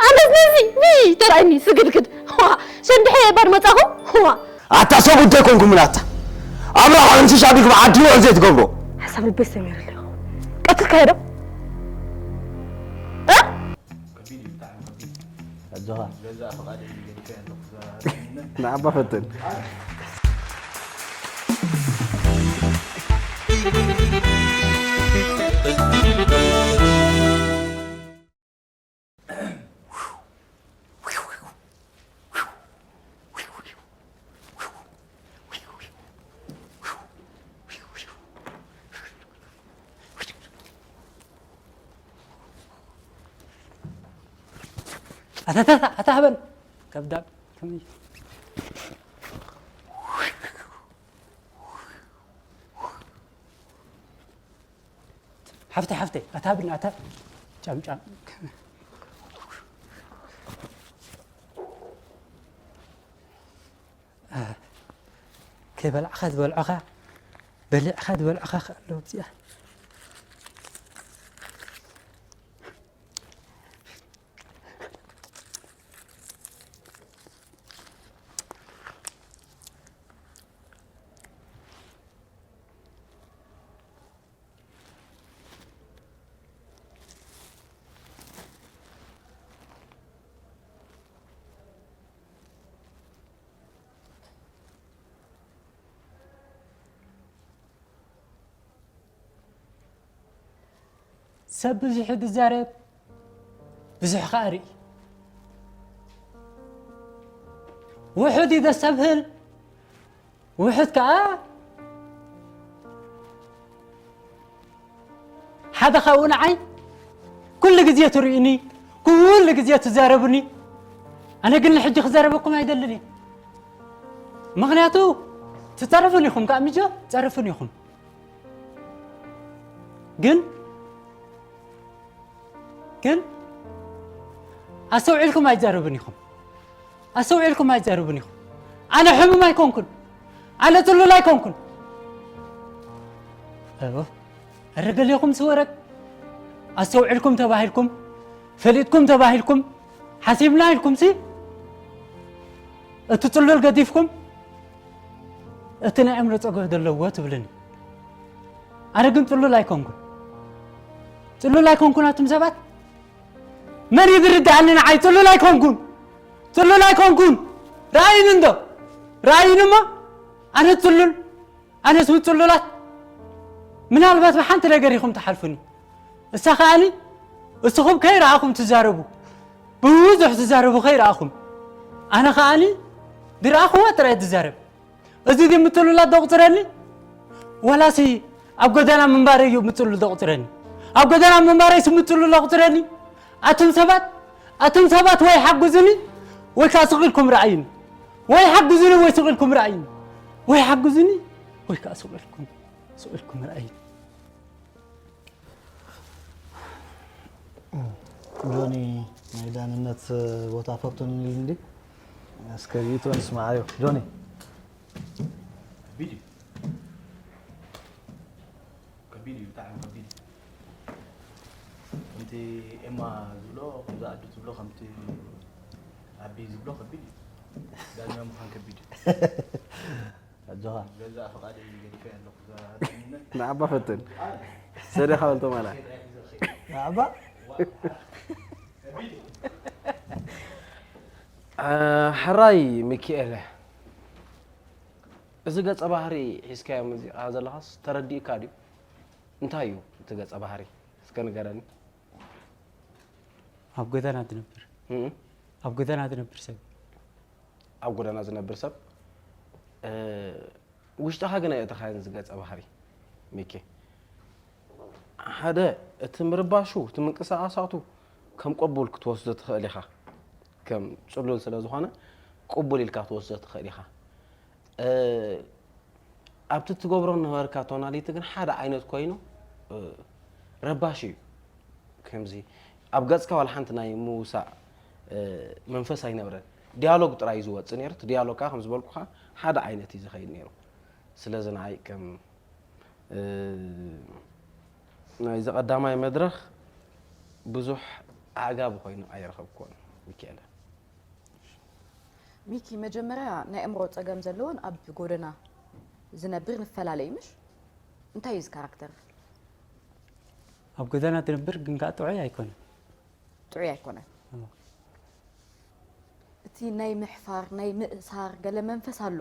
ኣነስ ነዚ ዊ ተራእኒ ስግድግድ። ዋ፣ ሸንድሐ ባር መጻኹ። ዋ። ኣታ ሰብ ውደ ኮንኩምን ኣታ። ኣብራኻ ምሽሽ ኣቢልኩም ዓዲ ውዕል ዘይትገብሮ። ሓሳብ ልበይ ሰሚሩ ኣለኹ። ቀትልካዮ ዶ? እ? ኣጆኻ። ንዓባ ፈትን። ኣታ፣ ኣታ፣ ኣታ፣ ኣታ ህበን። ከብዳብ። ከመይ? ሓፍተይ፣ ሓፍተይ፣ ኣታ ብን-፣ ኣታ ጫምጫም። ከይበላዕኻ ዝበልዖኻ፣ በሊዕኻ ዝበልዖኻ ከኣሎ ኣብዚኣ። ሰብ ብዙሕ እዩ ዝዛረብ፣ ብዙሕ ኸኣ ርኢ። ውሑድ እዩ ዘስተብህል፣ ውሑድ ከኣ ሓደ ካብኡ ንዓይ ኩሉ ግዜ ትርእዩኒ፣ ኩሉ ግዜ ትዛረቡኒ። ኣነ ግን ንሕጂ ክዛረበኩም ኣይደልን እየ። ምኽንያቱ ትጸርፉን ኢኹም፣ ከኣ ምጆ ትጸርፉን ኢኹም። ግን፣ ግን ኣስተውዒልኩም ኣይትዛረቡን ኢኹም። ኣስተውዒልኩም ኣይትዛረቡን ኢኹም። ኣነ ሕሙም ኣይኮንኩን። ኣነ ጽሉል ኣይኮንኩን። እወ፣ እረ ገሊኹም ስወረግ። ኣስተውዒልኩም ተባሂልኩም፣ ፈሊጥኩም ተባሂልኩም፣ ሓሲብና ኢልኩምሲ፣ እቲ ጽሉል ገዲፍኩም፣ እቲ ናይ ኣእምሮ ጸገም ዘለዎ ትብልኒ። ኣነ ግን ጽሉል ኣይኮንኩን። ጽሉል ኣይኮንኩን ኣቱም ሰባት። መን እዩ ዝርድኣኒ ንዓይ? ጽሉል ኣይኮንኩን። ጽሉል ኣይኮንኩን። ረኣይኒ እንዶ። ረኣይኒ እሞ። ኣነ ጽሉል። ኣነስ ምጽሉላት። ምናልባት ብሓንቲ ነገር ኢኹም ትሓልፉኒ። እሳ ከኣኒ፣ እስኹም ከይረኣኹም ትዛረቡ። ብብዙሕ ትዛረቡ ከይረኣኹም። ኣነ ከኣኒ፣ ዝረኣኹዋ ጥራይ ትዛረብ። እዚ ድዩ ምጽሉላት ዘቑጽረኒ? ዋላሲ ኣብ ጎደና ምንባረይ እዩ ምጽሉል ዘቑጽረኒ? ኣብ ጎደና ምንባረይስ ምጽሉል ዘቑጽረኒ? ኣቱም ሰባት፣ ኣቱም ሰባት ወይ ሓግዙኒ ወይ ከኣ ስቕ ኢልኩም ረኣዩኒ። ወይ ሓግዙኒ ወይ ስቕ ኢልኩም ረኣዩኒ። ወይ ሓግዙኒ ወይ ከኣ ስቕ ኢልኩም፣ ስቕ ኢልኩም ረኣዩኒ። ጆኒ ናይ ዳንነት ቦታ ፈቱን ኢሉኒ ድዩ? እስከ ሪኢቶ ንስምዓዮ። ጆኒ። ከቢድ እዩ። ከቢድ እዩ፣ ብጣዕሚ ከቢድ እዩ። ከምቲ ኤማ ዝብሎ፣ ከምዛ ኣዱ ትብሎ፣ ከምቲ ኣቢ ዝብሎ ከቢድ እዩ። ዳኛ ምዃን ከቢድ እዩ። ኣጆኻ። ገዛእ ፍቓደይ ገዲፈ ኣለኹ፣ እዛ ዳኝነት። ንዓባ ፈትን። ሰሪኻ በል ተማላ። ንዓባ? እ፣ ሕራይ ሚኪኤለ፣ እዚ ገጸ ባህሪ ሒዝካዮ ሙዚቃ ዘለኻስ ተረዲእካ ድዩ? እንታይ እዩ እቲ ገጸ ባህሪ? እስከ ንገረኒ። ኣብ ጎደና ዝነብር፣ እም? ኣብ ጎደና ዝነብር ሰብ። ኣብ ጎደና ዝነብር ሰብ? እ፣ ውሽጥኻ ግን ኣየእተኻዮን እዚ ገጸ ባህሪ፣ ሚኪ። ሓደ፣ እቲ ምርባሹ፣ እቲ ምንቅስቓሳቱ ከም ቅቡል ክትወስዶ ትኽእል ኢኻ። ከም ጽሉል ስለ ዝኾነ፣ ቅቡል ኢልካ ክትወስዶ ትኽእል ኢኻ። እ፣ ኣብቲ ትገብሮ ዝነበርካ ቶናሊቲ ግን ሓደ ዓይነት ኮይኑ፣ እ፣ ረባሺ እዩ። ከምዚ ኣብ ገጽካ ዋላ ሓንቲ ናይ ምውሳእ፣ እ፣ መንፈስ ኣይነበረን። ዲያሎግ ጥራይ እዩ ዝወጽእ ነይሩ። እቲ ዲያሎግ ከኣ ከም ዝበልኩኻ ሓደ ዓይነት እዩ ዝኸይድ ነይሩ። ስለዚ ንዓይ ከም፣ እ፣ ናይዚ ቀዳማይ መድረኽ ብዙሕ ኣዕጋቢ ኮይኑ ኣይረኸብኩዎን። ሚኪኤለ። ሚኪ፣ መጀመርያ ናይ ኣእምሮ ጸገም ዘለዎን ኣብ ጎደና ዝነብር ንፈላለ እዩ፣ ምሽ? እንታይ እዩ እዚ ካራክተር? ኣብ ጎደና ትነብር ግን ከዓ ጥዑይ ኣይኮነን። ጥዑይ ኣይኮነን። እቲ ናይ ምሕፋር ናይ ምእሳር ገለ መንፈስ ኣሎ።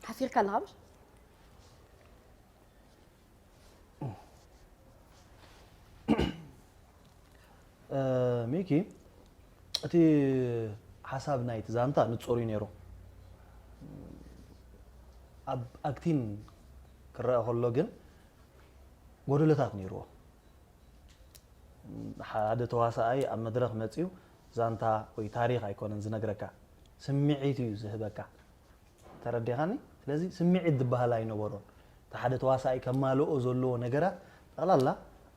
ሓፊርካ ኣለኻ፣ ምሽ? ሚኪ፣ እቲ ሓሳብ ናይቲ ዛንታ ንጹር እዩ ነይሩ። ኣብ ኣክቲን ክረአ ከሎ ግን ጎደሎታት ነይርዎ። ሓደ ተዋሳኣይ ኣብ መድረኽ መጺኡ ዛንታ ወይ ታሪኽ ኣይኮነን ዝነግረካ፣ ስምዒት እዩ ዝህበካ። ተረዲኻኒ? ስለዚ ስምዒት ዝበሃል ኣይነበሮን። እቲ ሓደ ተዋሳኣይ ከማልኦ ዘለዎ ነገራት ጠቕላላ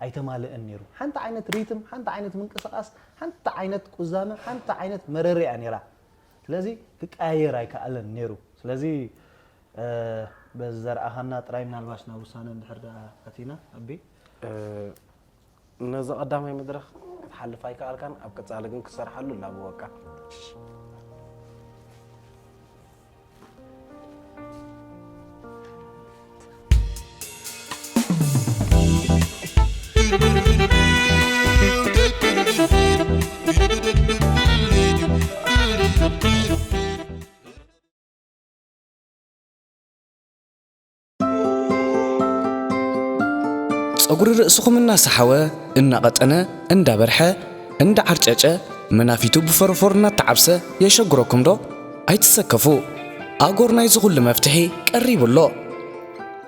ኣይተማልአን ነይሩ። ሓንቲ ዓይነት ሪትም፣ ሓንቲ ዓይነት ምንቅስቓስ፣ ሓንቲ ዓይነት ቁዛመ፣ ሓንቲ ዓይነት መረረ እያ ነይራ። ስለዚ ክቀያየር ኣይከኣለን ነይሩ። ስለዚ በዚ ዘርኣኻና ጥራይ ምናልባሽ ናብ ውሳነ እንድሕር ደኣ ኣቲና ኣቢ ነዚ ቀዳማይ መድረኽ ክትሓልፍ ኣይከኣልካን፣ ኣብ ቀጻሊ ግን ክትሰርሓሉ እላበወካ። ጸጉሪ ርእስኹም እናሰሓወ፣ እናቐጠነ፣ እንዳበርሐ፣ እንዳዓርጨጨ፣ መናፊቱ ብፈረፎር እናተዓብሰ የሸግረኩም ዶ? ኣይትሰከፉ። ኣጎር ናይዚ ኩሉ መፍትሒ ቀሪቡ ኣሎ።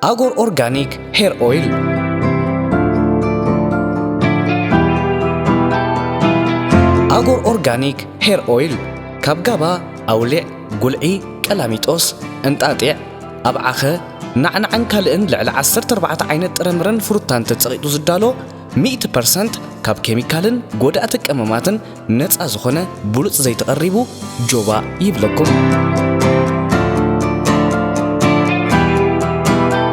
ኣጎር ኦርጋኒክ ሄር ኦይል። ኣጎር ኦርጋኒክ ሄር ኦይል ካብ ጋባ፣ ኣውሊዕ፣ ጉልዒ፣ ቀላሚጦስ፣ እንጣጢዕ፣ ኣብዓኸ፣ ናዕናዕን ካልእን ልዕሊ ዓሰርተ ኣርባዕተ ዓይነት ጥረምረን ፍሩታን ተጸቒጡ ዝዳሎ፣ ሚእቲ ፐርሰንት ካብ ኬሚካልን ጎዳእቲ ቀመማትን ነጻ ዝኾነ ብሉጽ ዘይቲ ቀሪቡ ጆባ ይብለኩም።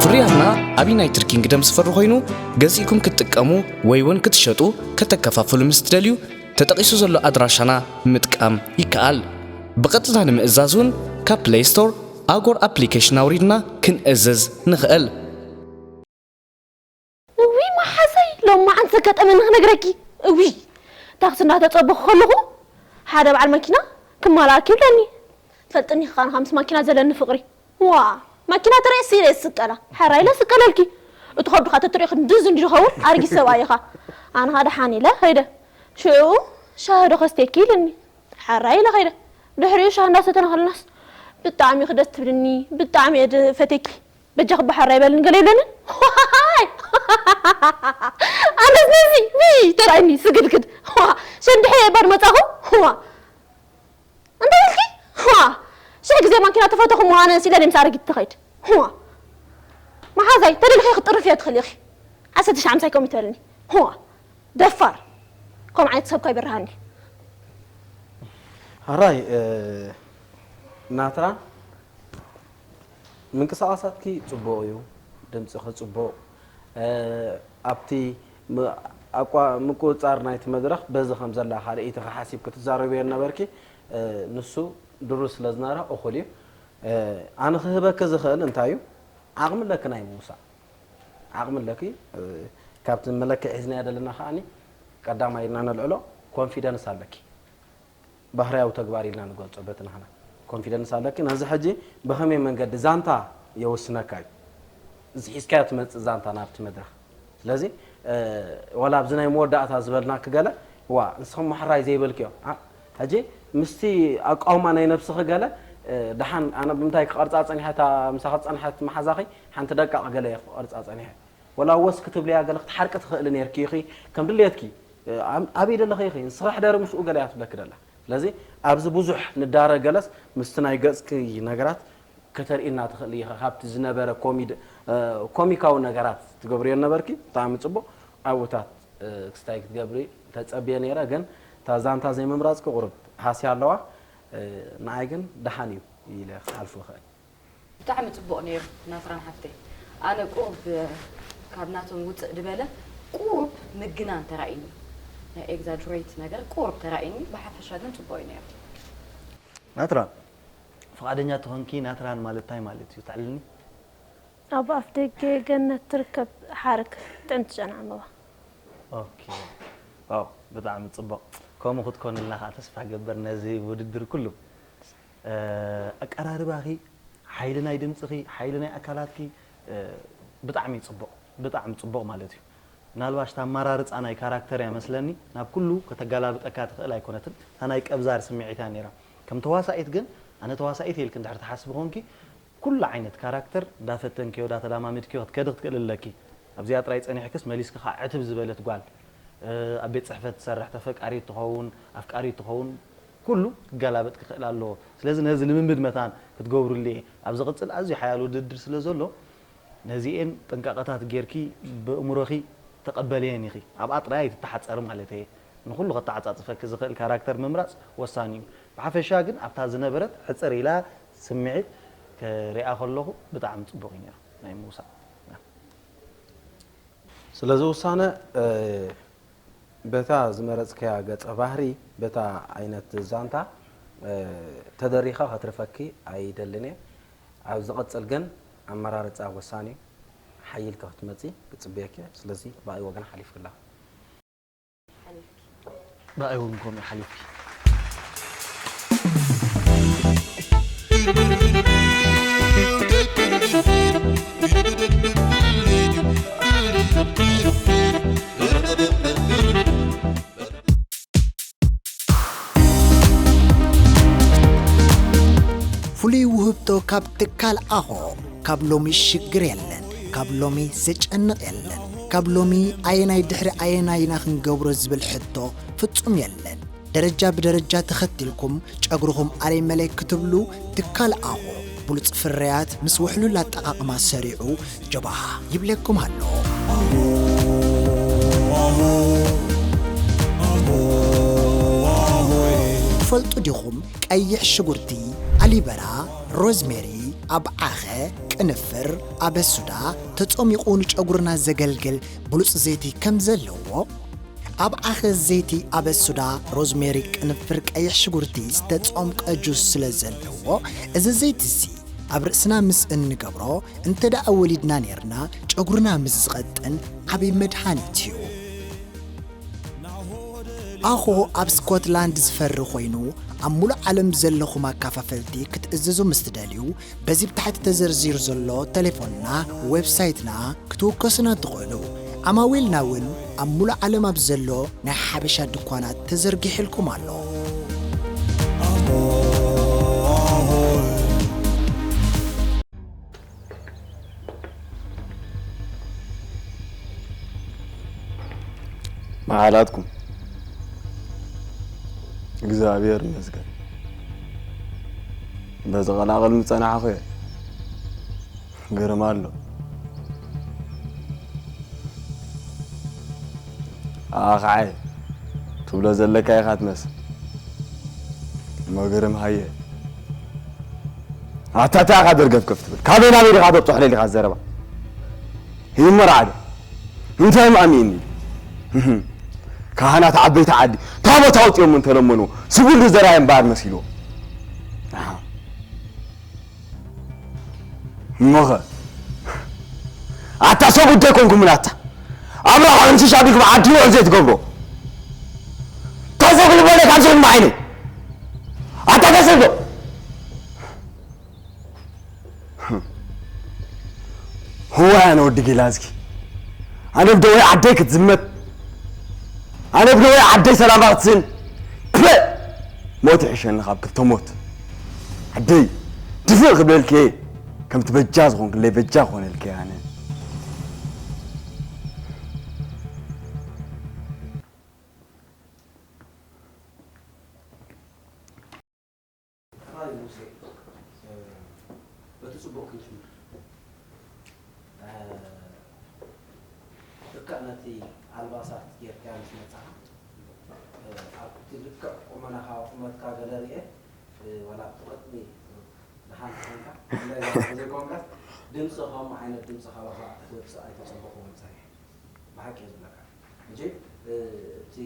ፍርያትና ኣብ ዩናይትድ ኪንግደም ዝፈሪ ኮይኑ፣ ገዚእኩም ክትጥቀሙ ወይ እውን ክትሸጡ፣ ከተከፋፍሉ ምስ ትደልዩ፣ ተጠቒሱ ዘሎ ኣድራሻና ምጥቃም ይከኣል። ብቐጥታ ንምእዛዝ እውን ካብ ፕለይ ስቶር ኣጎር ኣፕሊኬሽን ኣውሪድና ክንእዝዝ ንኽእል። እውይ መሓዘይ፣ ሎማዓንቲ ዘጋጠመኒ ክነግረኪ። እውይ፣ ታክሲ እንዳተጸበኹ ከለኹ ሓደ በዓል ማኪና ክማልኣኪ ይብለኒ። ትፈልጥኒ ኢኺ ኣነ ምስ ማኪና ዘለኒ ፍቕሪ። ዋ፣ ማኪና ተርእየሲ ኢለ ዝስቀላ። ሕራይ ኢለ ስቀለልኪ። እቲ ከብድኻ ተትሪኦ ክንድዚ እንዲ ዝኸውን ኣረጊት ሰብኣይ ኢኻ። ኣነ ኸኣ ደሓን ኢለ ኸይደ። ሽዑ ሻሂ ዶ ከስትየኪ ኢልኒ። ሕራይ ኢለ ኸይደ። ድሕሪኡ ሻሂ እንዳሰተና ከለናስ ብጣዕሚ ኢኺ ደስ ትብልኒ፣ ብጣዕሚ እየ ዝፈትየኪ። በጃኺ ብሓራ ይበልኒ ገለ ይብለንን። ዋይ! ኣነስ ነዚ ዊ ተራእኒ ስግድግድ። ዋ! ሸንድሐ ባድ መጻኹ። ዋ! እንታይ ኢልኪ? ዋ! ሽሕ ግዜ ማኪና ተፈተኹ ምዃነ ሲለ ነምስ ኣረጊት ትኸይድ። ዋ! መሓዛይ ተደሊኺ ክትጥርፍዮ ትኽእሊ ኢኺ። ዓሰርተ ሺሕ ሓምሳ ከምኡ ትበልኒ። ዋ! ደፋር። ከምኡ ዓይነት ሰብካ ይበርሃኒ። ሕራይ እ፣ ናትራ ምንቅስቓሳትኪ ጽቡቕ እዩ፣ ድምጽኺ ጽቡቕ እ፣ ኣብቲ ም-፣ ኣቋ-፣ ምቁጽጻር ናይቲ መድረኽ በዚ ከም ዘላ ካልኣይቲ ሓሲብኪ ትዛረብዮ ነበርኪ እ፣ ንሱ ድሩት ስለ ዝነበረ እኹል እዩ እ፣ ኣነ ክህበኪ ዝኽእል እንታይ እዩ ዓቕሚ ኣለኪ ናይ ምውሳእ ዓቕሚ ኣለኪ እ፣ ካብቲ መለክዒ ሒዝናዮ ዘለና ከኣኒ ቀዳማይ ኢልና ነልዕሎ ኮንፊደንስ ኣለኪ ባህርያዊ ተግባር ኢልና ንገልጾ በቲ ናህና ኮንፊደንስ ኣለኪ ነዚ ሕጂ ብኸመይ መንገዲ ዛንታ የወስነካ እዩ እዚ ሒዝካዮ ትመጽእ ዛንታ ናብቲ መድረኽ ስለዚ ወላ ኣብዚ ናይ መወዳእታ ዝበልናኪ ገለ ዋ ንስኺ እሞ ሕራይ ዘይበልክዮ ሕጂ ምስቲ ኣቃውማ ናይ ነብስኺ ገለ ደሓን ኣነ ብምንታይ ክቐርጻ ጸኒሐ እታ ምሳኺ ዝጸንሐት መሓዛኺ ሓንቲ ደቃቕ ገለ እየ ክቐርጻ ጸኒሐ ወላ ወስ ክትብልያ ገለ ክትሓርቂ ትኽእሊ ነርኪ ኢኺ ከም ድሌትኪ ኣበይ ደለኺ ኢኺ ንስኺ ሕደሪ ምስኡ ገለ እያ ትብለኪ ደላ ስለዚ ኣብዚ ብዙሕ ንዳረ ገለስ ምስቲ ናይ ገጽኪ ነገራት ከተርእይና ትኽእሊ ኢኺ ካብቲ ዝነበረ ኮሚድ ኮሚካዊ ነገራት ትገብርዮ ነበርኪ ብጣዕሚ ጽቡቕ ኣብኡታት ክስታይ ክትገብሪ ተጸብየ ነይረ ግን እታ ዛንታ ዘይምምራጽኪ ቁሩብ ሃስያ ኣለዋ ንዓይ ግን ደሓን እዩ ኢለ ክሓልፎ ይኽእል ብጣዕሚ ጽቡቕ ነይሩ ናትራን ሓፍተይ ኣነ ቁሩብ ካብ ናቶም ውፅእ ዝበለ ቁሩብ ምግናን ተራእዩኒ። ናይ ኤግዛጅሬት ነገር ቁሩብ ተራእዩኒ። ብሓፈሻ ግን ፅቡቅ እዩ ነይሩ። ናትራ፣ ፍቓደኛ ተኾንኪ ናትራን ማለት እንታይ ማለት እዩ? ተዕልልኒ። ኣብ ኣፍ ደገ ገነት ትርከብ ሓረግ ጥዕምቲ ጨና ዕምበባ። ኦኬ። ዋው፣ ብጣዕሚ ጽቡቕ። ከምኡ ክትኮንልና ከዓ ተስፋ ገብር ነዚ ውድድር ኩሉ። እ፣ ኣቀራርባኺ፣ ሓይሊ ናይ ድምጽኺ፣ ሓይሊ ናይ ኣካላትኪ፣ እ፣ ብጣዕሚ ጽቡቕ፣ ብጣዕሚ ጽቡቕ ማለት እዩ። ምናልባሽ እታ ኣመራርጻ ናይ ካራክተር እያ መስለኒ፣ ናብ ኩሉ ከተገላብጠካ ትኽእል ኣይኮነትን። እታ ናይ ቀብዛር ስምዒት እያ ነይራ። ከም ተዋሳኢት ግን፣ ኣነ ተዋሳኢት ኢልኪ እንድሕር ትሓስቢ ኮንኪ፣ ኩሉ ዓይነት ካራክተር እንዳፈተንክዮ፣ እንዳተላማመድክዮ ክትከዲ ክትክእል ኣለኪ። ኣብዚኣ ጥራይ ጸኒሕክስ መሊስኪ ከዓ ዕትብ ዝበለት ጓል፣ እ፣ ኣብ ቤት ጽሕፈት ትሰርሕ ተፈቃሪት ትኸውን፣ ኣፍቃሪት ትኸውን፣ ኩሉ ክገላበጥ ክኽእል ኣለዎ። ስለዚ ነዚ ልምምድ መታን ክትገብሩሉ እየ። ኣብ ዝቕጽል ኣዝዩ ሓያል ውድድር ስለ ዘሎ፣ ነዚኤን ጥንቃቐታት ጌርኪ ብእምሮኺ ተቐበልየን ኢኺ። ኣብኣ ጥራይ ኣይትተሓጸሪ ማለተይ እየ። ንኹሉ ከተዓጻጽፈኪ ዝኽእል ካራክተር ምምራጽ ወሳኒ እዩ። ብሓፈሻ ግን ኣብታ ዝነበረት ሕጽር ኢላ ስምዒት ክሪኣ ከለኹ ብጣዕሚ ጽቡቕ እዩ ነይሩ ናይ ምውሳእ። ስለዚ ውሳነ፣ እ፣ በታ ዝመረጽካያ ገጸ ባህሪ፣ በታ ዓይነት ዛንታ፣ እ፣ ተደሪኻ ከትርፈኪ ኣይደልን እየ። ኣብ ዝቐጽል ግን ኣመራርጻ ወሳኒ እዩ። ሓይልኪ ክትመጺ ክጽበየኪ እየ። ስለዚ ብኣይ ወገን ሓሊፍኪ ኣለኺ። ብኣይ እውን ከምኡ ሓሊፍኪ። ፍሉይ ውህብቶ ካብ ትካል ኣኾ። ካብ ሎሚ ሽግር የለን፣ ካብ ሎሚ ዘጨንቕ የለን፣ ካብ ሎሚ ኣየናይ ድሕሪ ኣየናይ ኢና ክንገብሮ ዝብል ሕቶ ፍጹም የለን። ደረጃ ብደረጃ ተኸቲልኩም ጨጉርኹም ኣለይ መለይ ክትብሉ ትካል ኣኾ ብሉጽ ፍርያት ምስ ውሕሉል ኣጠቓቕማ ሰሪዑ ጀባሃ ይብለኩም ኣሎ። ትፈልጡ ዲኹም ቀይሕ ሽጉርቲ፣ ኣሊበራ፣ ሮዝሜሪ፣ ኣብዓኸ፣ ቅንፍር፣ ኣበሱዳ ተጾሚቑ ንጨጉርና ዘገልግል ብሉጽ ዘይቲ ከም ዘለዎ? ኣብዓኸ፣ ዘይቲ፣ ኣበሱዳ፣ ሮዝሜሪ፣ ቅንፍር፣ ቀይሕ ሽጉርቲ ዝተጾምቀ ጁስ ስለ ዘለዎ፣ እዚ ዘይቲ'ዚ ኣብ ርእስና ምስ እንገብሮ፣ እንተ ደኣ ወሊድና ኔርና፣ ጨጉርና ምስ ዝቐጥን ዓቢ መድሃኒት እዩ። ኣኾ ኣብ ስኮትላንድ ዝፈሪ ኮይኑ፣ ኣብ ሙሉእ ዓለም ዘለኹም ኣካፋፈልቲ ክትእዘዙ ምስ ትደልዩ፣ በዚ ብታሕቲ ተዘርዚሩ ዘሎ ተሌፎንና፣ ዌብሳይትና ክትውከሱና ትኽእሉ። ዓማዊልና እውን ኣብ ሙሉእ ዓለም ኣብ ዘሎ ናይ ሓበሻ ድኳናት ተዘርጊሕልኩም ኣሎ። መዓላትኩም። እግዚኣብሔር ይመስገን። በዚ ቀላቕል ምጸናሕኹ እየ። ግርም ኣሎ። ኣኻዓይ ትብሎ ዘለካ ኢኻ ትመስል። እሞ ግርም ሃየ። ኣታ እንታይ ኢኻ ደርገፍገፍ ትብል? ካበይ ናበይ ዲኻ ተብጽሖ ደሊኻ ዘረባ? ይመርዓ ዶ? እንታይ ማእሚኒ? ካህናት ዓበይቲ ዓዲ ታቦት ኣውጺኦም እንተለመኑ ስጉል ዝዘራየ እምበኣር መሲልዎ። ኣሃ። እሞኸ ኣታ ሰብ ጉዳይ ኮንኩምን ኣታ ኣብራኻ እንስሻ ቢግባ ዓዲ ውዕል ዘይትገብሮ ታዘብ ልበለ ካብ ዘይማ ዓይነይ ኣታ ተሰዶ ህዋ ኣነ ወዲ ጌላዝጊ ኣነ ብደወይ ዓደይ ክትዝመት ኣነ ብደወይ ዓደይ ሰላማ ክትስን ፕ ሞት ይሕሸኒ ካብ ክልተ ሞት ዓደይ ድፍእ ክብለልኪ ከምቲ በጃ ዝኾንክለይ በጃ ክኾነልኪ ኣነ ጥራይ ሙሴ በቲ ጽቡቕ ክንጅምር። ልክዕ ነቲ ኣልባሳት ጌርካያ ምስ መጻኻ ኣብቲ ልክዕ ቁመናኻ ቁመትካ ገለ ርኤ ዋላ ኣብቲ ቅድሚ ሓንቲ ኮንካ፣ እንታይ ዘይኮንካ፣ ድምፂ ከምኡ ዓይነት ድምፂ ካባኻ ክወፅእ ኣይተፀበኹዎን ፀኒሐ። ብሓቂ እየ ዝብለካ። ሕጂ፣ እ፣ እቲ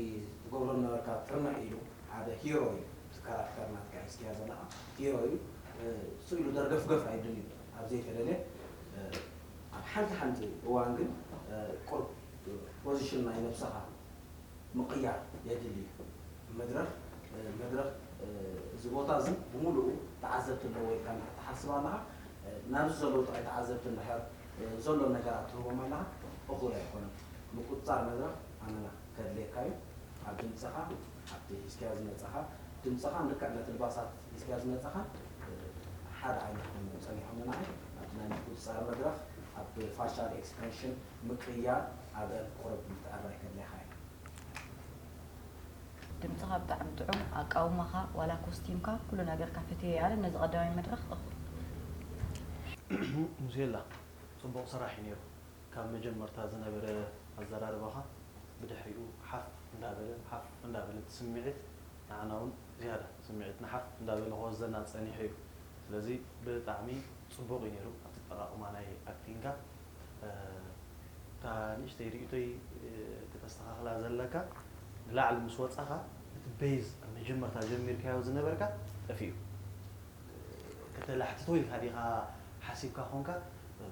ትገብሮ ዝነበርካ ትርምሕ ኢሉ ሓደ ሂሮ እዩ። እቲ ካራክተር ናትካ ሒዝካዮ ዘለኻ ሂሮ እዩ። እ፣ ስኢሉ ደርገፍገፍ ኣይደልዩ። ኣብ ዘይተደልየ፣ እ፣ ኣብ ሓንቲ ሓንቲ እዋን ግን፣ እ፣ ቁርብ ፖዚሽን ናይ ነብስኻ ምቕያር የድሊ እዩ። መድረኽ፣ እ፣ መድረኽ፣ እ፣ እዚ ቦታ እዚ ብምሉኡ ተዓዘብቲ ኣለዎ ኢልካ እንድሕር ትሓስብ ኣለኻ፣ እ፣ ናብዚ ዘለዉ ጥራይ ተዓዘብቲ እንድሕር፣ እ፣ ዘሎ ነገራት ትህቦም ኣለኻ፣ እኹል ኣይኮነን። ምቁጽጻር መድረኽ ኣመና ከድልየካ እዩ። ኣብ ድምጽኻ፣ ኣብቲ ሒዝካዮ ዝመጻኻ፣ ድምጽኻን ልክዕ ነቲ ልባሳት ሒዝካዮ ዝመጻኻን፣ እ፣ ሓደ ዓይነት ኮይኖም ጸኒሖም ንዓይ። ኣብቲ ናይ ምቁጽጻር መድረኽ፣ ኣብ ፋሻል ኤክስፕሬሽን ምቅያር፣ ኣብአን ቁርብ ምትዕራይ ከድልየኻ እዩ። ድምጽኻ ብጣዕሚ ጥዑም፣ ኣቃውማኻ ዋላ ኮስቲምካ ኩሉ ነገርካ ፈትየ ኣለ ነዚ ቀዳማይ መድረኽ እኹል። ሙሴላ፣ ጽቡቕ ስራሕ እዩ ነይሩ። ካብ መጀመርታ ዝነበረ ኣዘራርባኻ ብድሕሪኡ ሓፍ እንዳበለ፣ ሓፍ እንዳበለ እቲ ስምዒት ንዓና እውን ዝያዳ ስምዒትና ሓፍ እንዳበለ ክወስደና ጸኒሑ እዩ። ስለዚ ብጣዕሚ ጽቡቕ እዩ ነይሩ ኣብቲ ኣጠቓቕማ ናይ ኣክቲንጋ። እ፣ እታ ንእሽተይ ርእይቶይ፣ እ፣ ክተስተኻኽላ ዘለካ፣ ንላዕሊ ምስ ወጻኻ እቲ ቤዝ ኣብ መጀመርታ ጀሚርካዮ ዝነበርካ ጠፊኡ። ከተላሕትቶ ኢልካ ዲኻ ሓሲብካ ኾንካ፣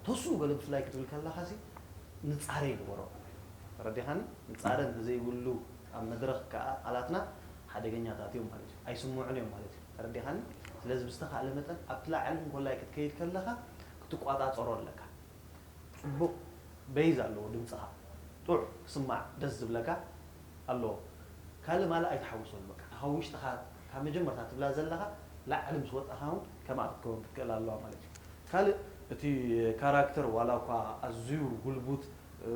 ተስኡ ገለ ብፍላይ ክትብል ከለኻሲ ንጻረ ይግበሮ። ተረዲኻኒ? ንጻረ እንተዘይብሉ ኣብ መድረኽ ከኣ ቃላትና ሓደገኛታት እዮም ማለት እዩ። ኣይስምዑን እዮም ማለት እዩ። ተረዲኻኒ? ስለዚ ብዝተኻእለ መጠን ኣብቲ ላዕሊ እንኮላይ ክትከይድ ከለኻ ክትቋጻጸሮ ኣለካ። ጽቡቕ ቤዝ ኣለዎ ድምጽኻ። ጥዑም ክስማዕ ደስ ዝብለካ ኣለዎ። ካልእ ማልእ ኣይትሓውሰሉ በቃ። ካብ ውሽጥኻ ካብ መጀመርታ ትብላ ዘለኻ ላዕሊ ምስ ወጻኻ እውን ከምኣ ክትከውን ክትክእል ኣለዋ ማለት እዩ። ካልእ እቲ ካራክተር ዋላ እኳ ኣዝዩ ጉልቡት፣ እ፣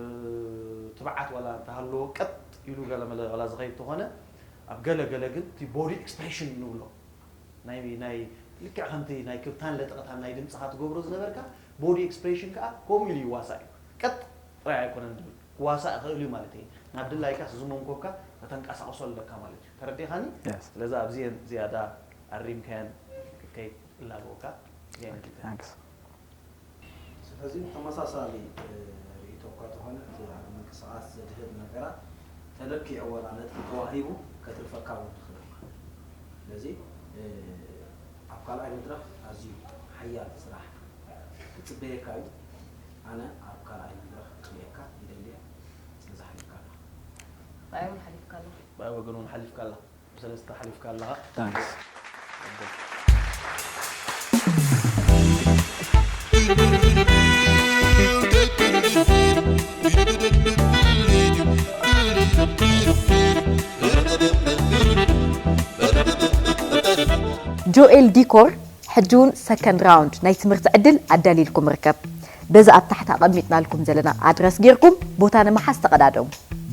ትብዓት ዋላ እንተሃለዎ ቀጥ ኢሉ ገለ መለ ዋላ ዝኸይድ ተኾነ ኣብ ገለ ገለ ግን እቲ ቦዲ ኤክስፕሬሽን ንብሎ ናይ ናይ ልክዕ ከምቲ ናይ ክብታን ለጠቕታን ናይ ድምጽኻ ትገብሮ ዝነበርካ ቦዲ ኤክስፕሬሽን ከኣ ከምኡ ኢሉ ይዋሳእ እዩ። ቀጥ ጥራይ ኣይኮነን ዝብል ክዋሳእ ይኽእል እዩ ማለት እዩ። ናብ ድላይካስ ዝመንኮካ ከተንቀሳቕሶ ኣለካ ማለት እዩ። ተረዲኻኒ? Yes. ስለዚ ኣብዚኤን ዝያዳ ኣሪምካየን ክትከይድ እላበወካ። እዚኣን ክልተ። Thanks. ስለዚ ተመሳሳሊ፣ እ፣ ርእይቶ እኳ ተኾነ እቲ ኣብ ምንቅስቓስ ዘድህብ ነገራት ተለኪዑ ዋላ ነጥቢ ተዋሂቡ ከትርፈካ እውን ትኽእል። ስለዚ፣ እ፣ ኣብ ካልኣይ መድረኽ ኣዝዩ ሓያል ስራሕ ክጽበየካ እዩ። ኣነ ኣብ ካልኣይ መድረኽ ክርእየካ ይደሊ እየ። ስለዚ ሓሊፍካ ኣለኻ። ብኣይ እውን ሓሊፍካ ኣለኻ። ብኣይ ወገን እውን ሓሊፍካ ኣለኻ። ብሰለስተ ሓሊፍካ ኣለኻ። Thanks. ጆኤል ዲኮር ሕጂ እውን ሰከንድ ራውንድ ናይ ትምህርቲ ዕድል ኣዳሊልኩም ይርከብ። በዚ ኣብ ታሕቲ ኣቐሚጥናልኩም ዘለና ኣድረስ ጌርኩም ቦታ ንምሓዝ ተቐዳደሙ።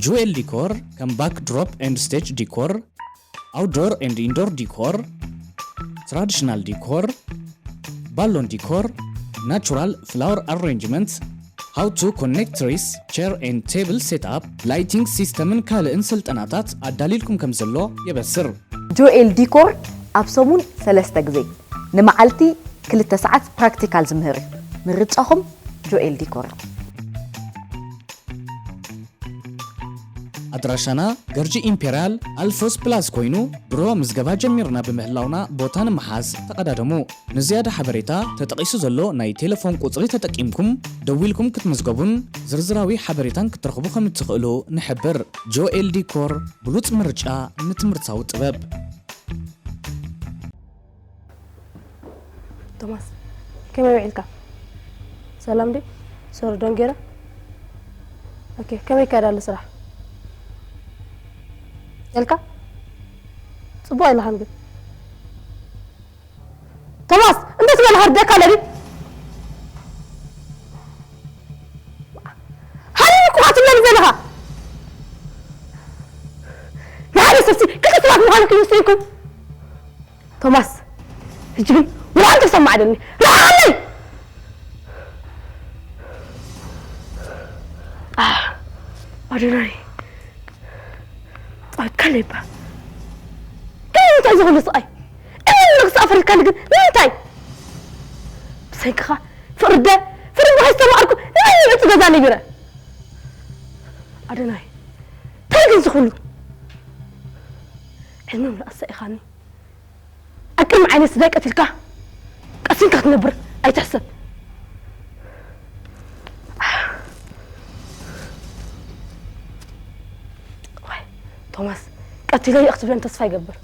ጁኤል ዲኮር ከም ባክድሮፕ ኤንድ ስቴጅ ዲኮር፣ ኣውትዶር ኤንድ ኢንዶር ዲኮር፣ ትራዲሽናል ዲኮር፣ ባሎን ዲኮር፣ ናቹራል ፍላወር ኣሬንጅመንት፣ how to connect trees, chair and table setup፣ ላይቲንግ ሲስተምን ካልእን ስልጠናታት ኣዳሊልኩም ከም ዘሎ የበስር። ጆኤል ዲኮር ኣብ ሰሙን ሰለስተ ግዜ ንመዓልቲ ክልተ ሰዓት ፕራክቲካል ዝምህር እዩ። ምርጫኹም ጆኤል ዲኮር። ኣድራሻና ገርጂ ኢምፔርያል ኣልፎስ ፕላስ ኮይኑ ድሮ ምዝገባ ጀሚርና ብምህላውና ቦታ ንምሓዝ ተቐዳደሙ። ንዝያዳ ሓበሬታ ተጠቒሱ ዘሎ ናይ ቴሌፎን ቁጽሪ ተጠቂምኩም ደዊልኩም ክትምዝገቡን ዝርዝራዊ ሓበሬታን ክትረኽቡ ከም እትኽእሉ ንሕብር። ጆኤል ዲኮር ብሉጽ ምርጫ ንትምህርታዊ ጥበብ። ቶማስ ከመይ ውዒልካ? ሰላም ድዩ? ሶሪ ደንጌረ። ኦኬ ከመይ ይካየድ ኣሎ ስራሕ? ኤልካ ጽቡቕ ኣይለኻን ግን ቶማስ እንታይ ትበል ሃርደካ ኣለኒ? ሃኒ ኩኻ ትብለኒ ዘለኻ ንሓደ ሰብሲ ክልተ ሰባት ምዃኑ ከይመስለኩም። ቶማስ ሕጂ ግን ወላ ኣንተ ሰማዕደኒ ርሓለይ። ኣዶናይ ጸወትካለይ እባ ግን ንምንታይ እዚ ኩሉ ስቓይ? እኔ ንነግስ ኣፈሪካኒ ግን ንምንታይ? ከይክኻ ፍርደ ፍርዲ ከይስተማቕርኩ ንበይ ዕፁ ገዛ ነይረ ኣደናይ እንታይ ግን ዝኽሉ ዕድመ ምልኣሳ ኢኻኒ ኣብ ቅድሚ ዓይነ ስዳይ ቀትልካ ቀሲንካ ክትነብር ኣይትሕሰብ ቶማስ ቀቲለ ይእኽትብለን ተስፋ ይገብር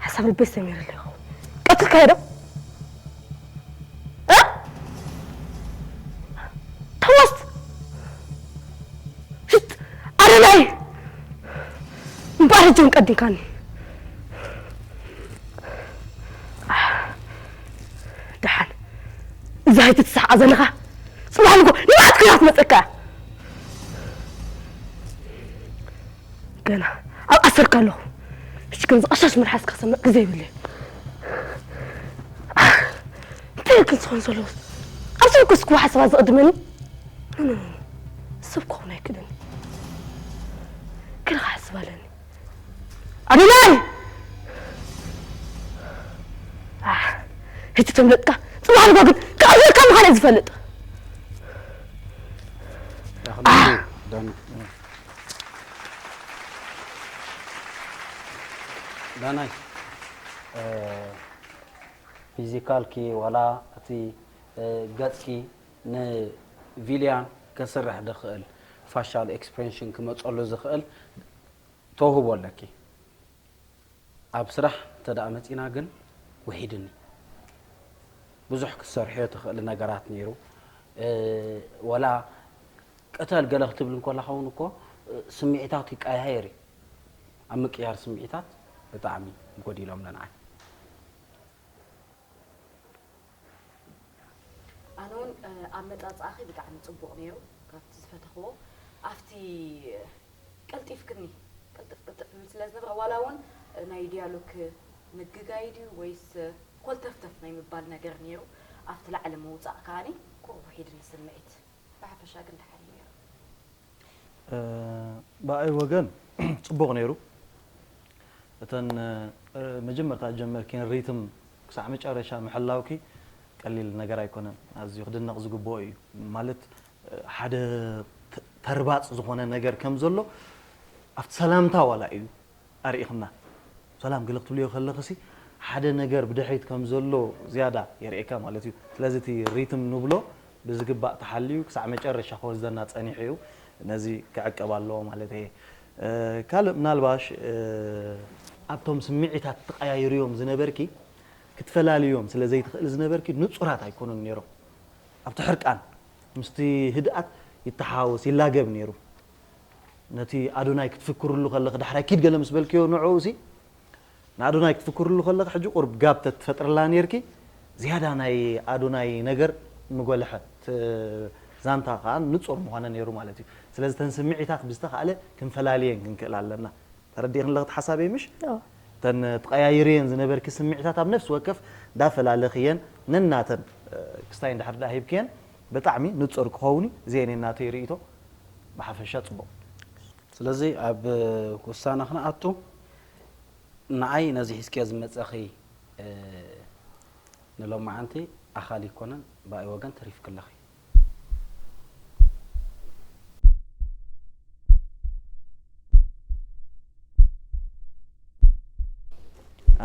ሓሳብ ልበይ ሰሚርለ ይኸውን ቀትልካዮ ዶ እ? ተወስት ሽት ኣረላይ እምበኣር እጆም ቀዲምካኒ ደሓን እዛ ሃይቲ ትስሓቃ ዘለኻ ፅባሕ ንጎ ንባዕት ክላ ትመፀካ ገና ኣብ ኣሰርካ ኣለኹ እሽ ከም ዝቐሻሽ መልሓስ ክሰምዕ ግዜ ይብለ እንታይ ግን ዝኾን ዘሎ ኣብ ሰብ ኮስ ክዋ ሓሳባ ዝቕድመኒ ሰብ ክኸውን ኣይክእልን ክልኻ ሓስብ ኣለኒ ኣዶናይ እቲ ተምለጥካ ፅባሕ ንጎ ግን ክቐይርካ ምዃነ ዝፈልጥ ዳናይ ፊዚካልኪ ዋላ እቲ ገፅኪ ንቪልያን ከስርሕ ዝኽእል ፋሻል ኤክስፕሬንሽን ክመፀሉ ዝኽእል ተውህቦ ኣለኪ ኣብ ስራሕ እንተደኣ መፂና ግን ውሒድኒ ብዙሕ ክትሰርሕዮ ትኽእሊ ነገራት ነይሩ ወላ ቅተል ገለ ክትብል እንኮላ ኸውን እኮ ስምዒታት ይቀያየር እዩ ኣብ ምቅያር ስምዒታት ብጣዕሚ ጎዲሎም ንዓይ ኣነ እውን ኣመፃፅኣኺ ብጣዕሚ ፅቡቕ ነይሩ ካብቲ ዝፈተኽዎ ኣብቲ ቀልጢፍክኒ ቅልጥፍ ቅልጥፍ ትብል ስለ ዝነብረ ዋላ እውን ናይ ዲያሎግ ምግጋይ ድዩ ወይስ ኮልተፍተፍ ናይ ምባል ነገር ነይሩ ኣብቲ ላዕሊ ምውፃእ ከዓኒ ኩርቡ ሒድኒ ስምዒት ብሓፈሻ ግን ደሓን እዩ ነይሩ ብኣይ ወገን ፅቡቕ ነይሩ እተን መጀመርታ ጀመርኪን ሪትም ክሳዕ መጨረሻ ምሕላውኪ ቀሊል ነገር ኣይኮነን ኣዝዩ ክድነቕ ዝግብኦ እዩ ማለት ሓደ ተርባፅ ዝኾነ ነገር ከም ዘሎ ኣብቲ ሰላምታ ዋላ እዩ ኣርኢኽና ሰላም ገለ ክትብልዮ ከለኽሲ ሓደ ነገር ብድሕሪት ከም ዘሎ ዝያዳ የርእየካ ማለት እዩ ስለዚ እቲ ሪትም ንብሎ ብዝግባእ ተሓልዩ ክሳዕ መጨረሻ ክወስደና ጸኒሑ እዩ። ነዚ ክዕቀብ ኣለዎ ማለት እየ። ካልእ ምናልባሽ ኣብቶም ስምዒታት ትቀያይርዮም ዝነበርኪ ክትፈላልዮም ስለ ዘይትኽእሊ ዝነበርኪ ንጹራት ኣይኮኑን ነይሮም። ኣብቲ ሕርቃን ምስቲ ህድኣት ይተሓዋወስ ይላገብ ነይሩ። ነቲ ኣዶናይ ክትፍክርሉ ከለኺ ዳሕራይ ኪድ ገለ ምስ በልክዮ ንዕኡ ሲ ንኣዶናይ ክትፍክርሉ ከለኺ ሕጂ ቁሩብ ጋብ ተትፈጥርላ ኔርኪ ዝያዳ ናይ ኣዶናይ ነገር ምጎልሐ እቲ ዛንታ ከኣ ንጹር ምኾነ ኔሩ ማለት እዩ። ስለዚ እተን ስምዒታት ብዝተኻእለ ክንፈላልየን ክንክእል ኣለና። ተረዲእክኒ ኣለኺ እቲ ሓሳበይ ምሽ? እተን ትቐያይርየን ዝነበርኪ ስምዒታት ኣብ ነፍሲ ወከፍ እንዳፈላለኽየን ነናተን ክስታይ እንድሕር ደኣ ሂብክየን ብጣዕሚ ንጹር ክኸውን እዩ። እዚኤን እየን ናተይ ርእይቶ። ብሓፈሻ ጽቡቕ። ስለዚ ኣብ ውሳነ ክንኣቱ ንዓይ ነዚ ሒዝክዮ ዝመጸኺ ንሎማዓንቲ ኣኻሊ ይኮነን ብኣይ ወገን ተሪፍኪ ኣለኺ።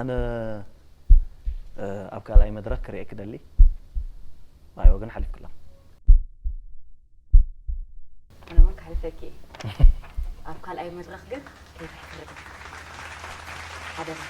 ኣነ ኣብ ካልኣይ መድረክ ክርእየኪ ደሊ ብኣይ ወገን ሓሊፍኪ ኣለኺ። ኣነ እውን ክሕልፈኪ እየ ኣብ ካልኣይ መድረኽ ግን ከይትሕፍሪ ሓደራ